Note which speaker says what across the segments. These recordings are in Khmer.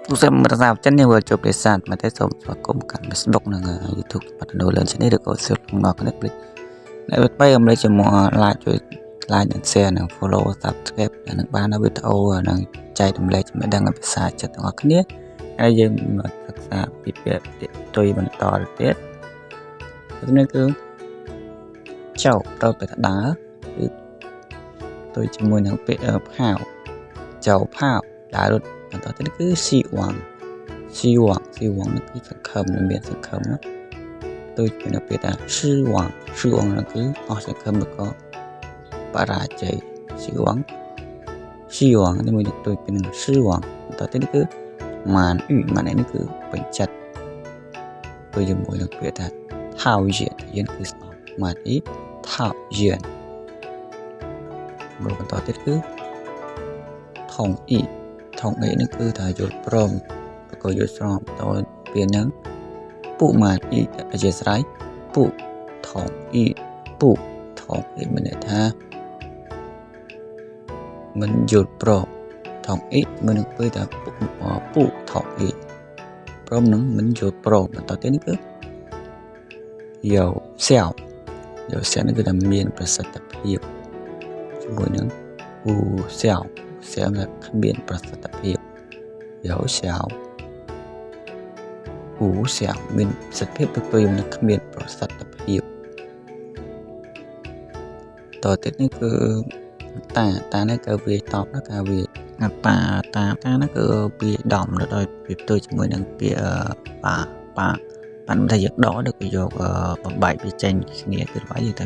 Speaker 1: ទូរស័ព្ទមិត្តសាចិនយើងវិលជួបនេសាទមកទេសូមស្វាគមន៍កាន់ Facebook និង YouTube បាត់នៅលើ channel ឬក៏សៀវក្នុងដល់គ្នាភ្លេចអ្នកវិទ្យាអំលេចជាមួយ like ជួយ like និង share និង follow subscribe និងបាននៅវីដេអូនិងចែករំលែកចំណេះដឹងភាសាចិត្តទាំងអស់គ្នាហើយយើងមកសិក្សាពីពាក្យទុយបន្តទៅទៀតនេះគឺចៅត្រូវទៅដើរគឺទុយជាមួយនឹងពាក្យផាវចៅផាវដើររត់បន្តទៅគឺស៊ីវងស៊ីវងស៊ីវងនេះគឺសង្ឃឹមមានសង្ឃឹមណាទុយជាមួយនឹងពាក្យថាស៊ីវងស៊ីវងនោះគឺអស់សង្ឃឹមឬក៏បរាជ័យស៊ីវងស៊ីវងនេះមួយទុយពីនឹងស៊ីវងបន្តទៅនេះគឺម៉ានអ៊ឺម៉ាននេះគឺពេញចិត្តទុយជាមួយនឹងពាក្យថាថោយៀនយៀនគឺស្អប់ម៉ានអ៊ីថោយៀនមួយបន្តទៀតគឺថងអ៊ីថងអ៊ីនេះគឺថាយល់ព្រមក៏យល់ស្របតពីនឹងពុម៉ានអ៊ីអធិស្ឋានពុថងអ៊ីពុថងអ៊ីមានន័យថាមិនយល់ព្រមថងអ៊ីមួយនឹងពេលថាពុថងអ៊ីព្រមនឹងមិនយល់ព្រមបន្តទៀតនេះគឺយោសែវយោសែវនេះគឺថាមានប្រសិទ្ធភាពជាមួយនឹងអ៊ូសែវសែវថាគ្មានប្រសិទ្ធភាពយោសែវអ៊ូសែវមានប្រសិទ្ធភាពទៅទៅនឹងគ្មានប្រសិទ្ធភាពតទៅទៀតនេះគឺតាតានេះគឺវាតបណាការវាតាតាតានេះគឺវាដំដោយវាផ្ទុយជាមួយនឹងពាក្យបាបាបានថាយើងដកឬក៏យកបំបែកវាចេញគ្នាគឺបែកយើងទៅ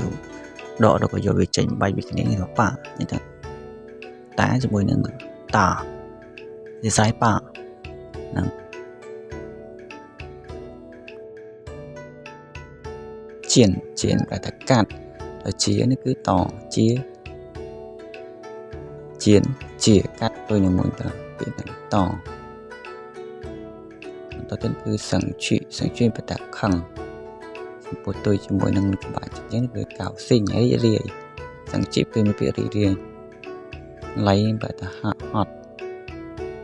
Speaker 1: ដកឬក៏យកវាចេញបែកវាគ្នាគេថាប៉ានេះថាតាជាមួយនឹងតានិស័យប៉ាហ្នឹងជៀនជៀនប្រែថាកាត់ដល់ជានេះគឺតជាជៀនជាកាត់ដូចនឹងមួយទៅពីនឹងតបន្តទៀតគឺសង្ឈិសង្ឈិប្រតាខឹងចំពោះទុយជាមួយនឹងក្បាច់ចឹងគឺកៅស៊ីងរីករាយសង្ជីគឺមានពាក្យរីករាយឡៃប្រតាហាក់ហត់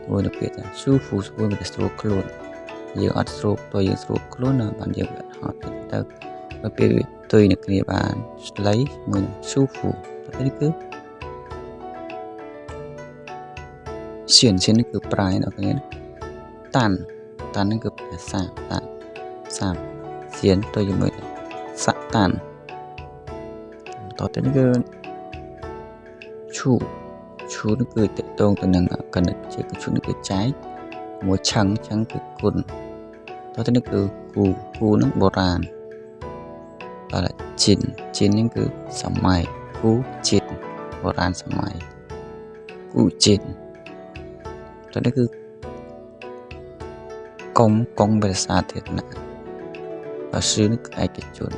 Speaker 1: មួយនឹងពាក្យថាស៊ូហ្វូស្រួលវាស្រួលខ្លួនយើងអត់ស្រួលតើយើងស្រួលខ្លួនណាបានយើងអត់ហត់ទៅបើពេលទុយនឹងគ្នាបានស្លៃមួយនឹងស៊ូហ្វូទៅនេះគឺសៀនសៀននេះគឺប្រែដល់គ្នាតាន់តាន់នេះគឺភាសាតាន់សាបសៀនទៅជាមួយស័កតាន់តទៅនេះគឺឈូឈូនេះគឺតកតងទៅនឹងកណិតជាឈូនេះគឺចែកមួយឆឹងឆឹងគឺគុណតទៅនេះគឺគូគូនឹងបុរាណតើជីនជីននេះគឺសម័យគូជីនបុរាណសម័យគូជីនតទៅនេះគឺកុំកុំភាសាធារណៈបើស៊ឺនេះគឺឯកជន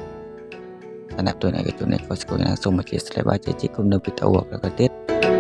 Speaker 1: ឋានៈទុនឯកជននេះក៏ស្គាល់ណាសូមអធិស្ឋានបាទជាគុំនៅវីដេអូក្រោយទៀត។